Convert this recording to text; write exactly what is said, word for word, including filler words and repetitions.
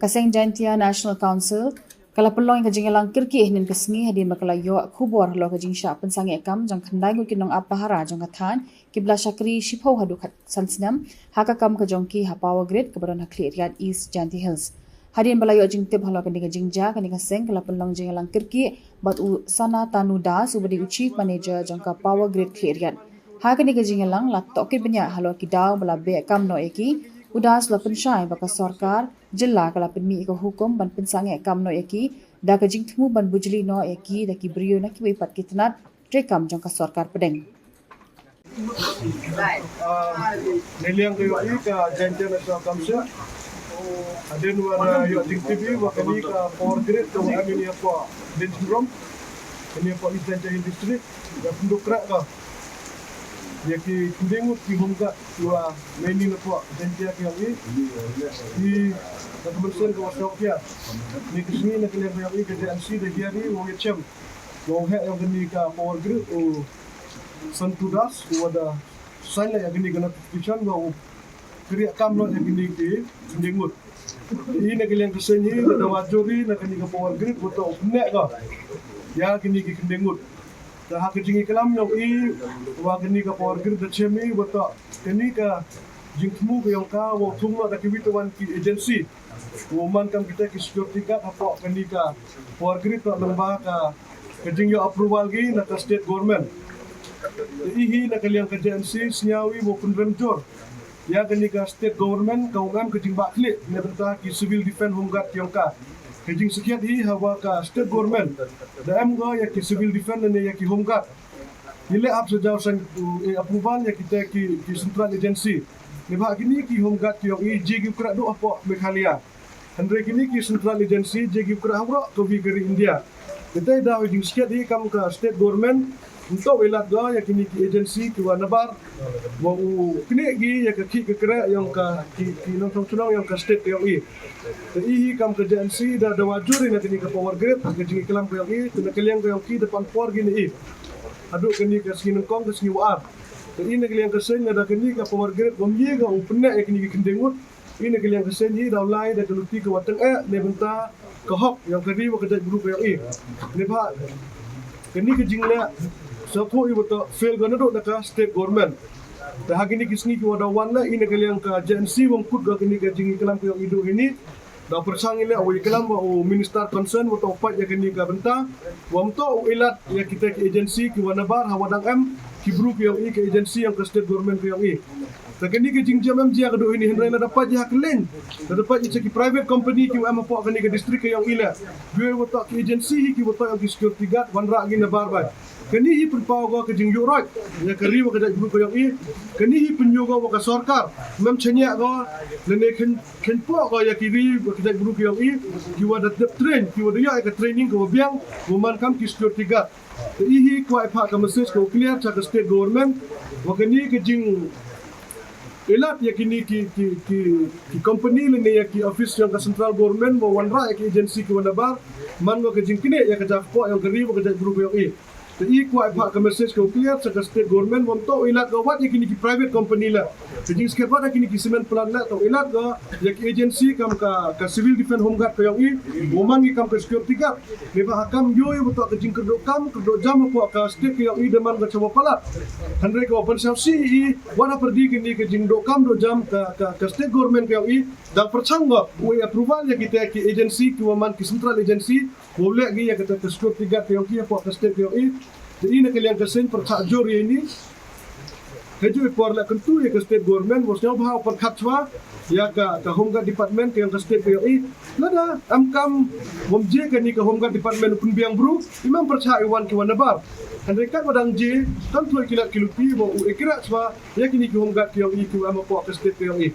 Ka seng Jaintia National Council ka la pynlong ïa ka jingïalang kyrkieh hynnin ka sngi hadien ba ka la ïoh khubor halor ka jingshah pynsangeh kam jong khyndai ngut ki nongap pahara jong ka thaiñ kiba la shakri shiphew haduh khatsan snem ha ka kam ka jong ki ha Power Grid kaba don ha Khliehriat, East Jaintia Hills. Hadien ba la ïoh jingtip halor kane ka jingjia, kane ka seng ka la pynlong jingïalang kyrkieh bad u Sanatanu Das uba dei u Chief Manager jong ka Power Grid Khliehriat. Ha kane ka jingïalang la tohkit bniah halor ki daw ba la beh kam noh ïa ki. U Das u la pynshai ba ka sorkar jylla ka la pynmih ïa ka hukum ban pynsangeh kam noh ïa ki da ka jingthmu ban bujli noh ïa ki da ki briew na kiwei pat ki tnat treikam jong ka sorkar pdeng. Neliang ka ïohi ka Jaintia National Council. Hadien wa da ïoh jingtip ba kane ka Power Grid ka wa kane ïa ka Diensmawlong, kane ïa ka East Jaintia Hills District, ïa pynduh kreh ka ïa ki khyndiat ngut ki home guard ki wa mane na ka Jaintia ka ïohi. Ki da ka mynsiem ka wa sngewkhia. Ni ka sngi na ka liang ka ïohi ka J N C da hiari wa ïa chem wa u heh ïa kane ka Power Grid u Santu Das u wa da sign la ïa kane ka notification wa u kyrkieh kam noh ïa kane ki khyndiat ngut. Te i na ka liang ka seng hi da dawa jur i na kane ka Power Grid wa toh u pynneh ka ïa kane ki khyndiat ngut. Te ha ka jingïaklam ïong i wa kane ka Power Grid da chem i wa toh kane ka jingthmu ka ïong ka wa u thung noh da kiwei tawon ki agency. Wa u man kam kita ki security guard hapoh kane ka Power Grid toh lyngba ka ka jingïoh approval ki na ka state government. Te i hi na ka liang ka J N C sngew i wa u pynrem jur ïa kane ka state government ka um em ka jingbakla na bynta ki civil defence home guard ki ïong ka. Ka jingsakhiat hi hawa ka state government da em ka ïa ki civil defence ne ïa ki home guard. Ngi leh hap sa jaw san approval ïa kita ki central agency. Neibhah kine ki home guard ki ïong i jia ki u kreh duh hapoh Meghalaya. Hynrei kine ki central agency jia ki u kreh ha waroh kawi ka ri India. Kita i daw i jingsakhiat hi kam ka state government ym toh u ilad ka ïa kine ki agency ki wa nabar wa u knieh ki ïa ka khih ka kreh ïong ka ki nongshong shnong ïong ka state ka ïong i. Te i hi kam ka J N C da dawa jur i na kane ka Power Grid ha ka jingïaklam ka ïong i, te na ka liang ka ïong ki da pan por ki na i. Haduh kane ka sngi nyngkong ka sngi wa ar. Te i na ka liang ka seng na da kane ka Power Grid wa mih ka u pynneh ïa kine ki khyndiat ngut. I na ka liang ka seng hi daw lai da ka luti ka wa teng eh na bynta ka hok ïong ka ri wa ka jaitbru ka ïong i. Neibhah kane ka jingleh sa thoh i wa toh fail ka naduh na ka state government. Te ha kine ki sngi ki wa daw wan la i na ka liang ka J N C wa ym kut ka kane ka jingïaklam ka ïong i duh hini. Daw pyrshang i leh wa ïaklam wa u minister concern wa toh u peit ïa kane ka bynta. Wa ym toh u ilad ïa kita ki agency ki wa nabar hawa dang em ki bru ki ïong i ka agency ïong ka state government ka ïong i. Te kane ka jingjia em jia ka duh hini hynrei lada peit ïa ha kylleng, lada peit ïa ki private company ki wa em hapoh kane ka district ka ïong i leh. Ki wa toh ki agency hi ki wa toh ïong ki security guard wanrah ki nabar bha. Kane hi pynpaw ka ka jingïuh roit ïa ka ri wa ka jaitbru ka ïong i. Kane hi pynïoh ka wa ka sorkar mem chaniah ka lane khein khein poh ka ïa ki ri wa ka jaitbru ka ïong i. Ki wa da dep train, ki wa da ïoh ïa ka training ka wa biang wa man kam ki security guard. Te i hi kwah i phah ka message ka u clear cha ka state government wa kane ka jing ilad ïa kine ki ki ki ki company lane ïa ki office ïong ka central government wa wanrah ïa ki agency ki wa nabar man wa ka jingknieh ïa ka jaka poh ïong ka ri wa ka jaitbru ka ïong i. Te i kwah i phah ka message ka u clear cha ka state government wa ym toh u ilad ka wat ïa kine ki private company la. Ka jingskhem wat ïa kine ki cement plant la toh u ilad ka ïa ki agency kam ka ka civil defence home guard ka ïong i wa man ki kam ka security guard. Neibhah ha kam ïoh i wa toh ka jingkyrduh kam kyrduh jam hapoh ka state ka ïong i da man ka chawa palat. Hynrei ka wa pynsaw si i wat ha pyrdi kine ka jingduh kam duh jam ka ka ka state government ka ïong i. Dang pyrchang ka u approval ïa kita ki agency ki wa man ki central agency wa u leh ki ïa kata ka security guard ka ïong ki hapoh ka state ka ïong i. Te i na ka liang ka seng pyrchah jur ïa ini. Ka ju i por la kyntu ïa ka state government wa sngewbha u pyrkhat chwa ïa ka ka home guard department ka ïong ka state ka ïong i. Lada em kam wa ym jia kane ka home guard department u pynbiang bru i mem pyrchah i wan ki wa nabar. Hynrei kat wa dang jia kam thloi ki lad ki luti wa u ikrah chwa ïa kine ki home guard ka ïong i ki wa em hapoh ka state ka ïong i.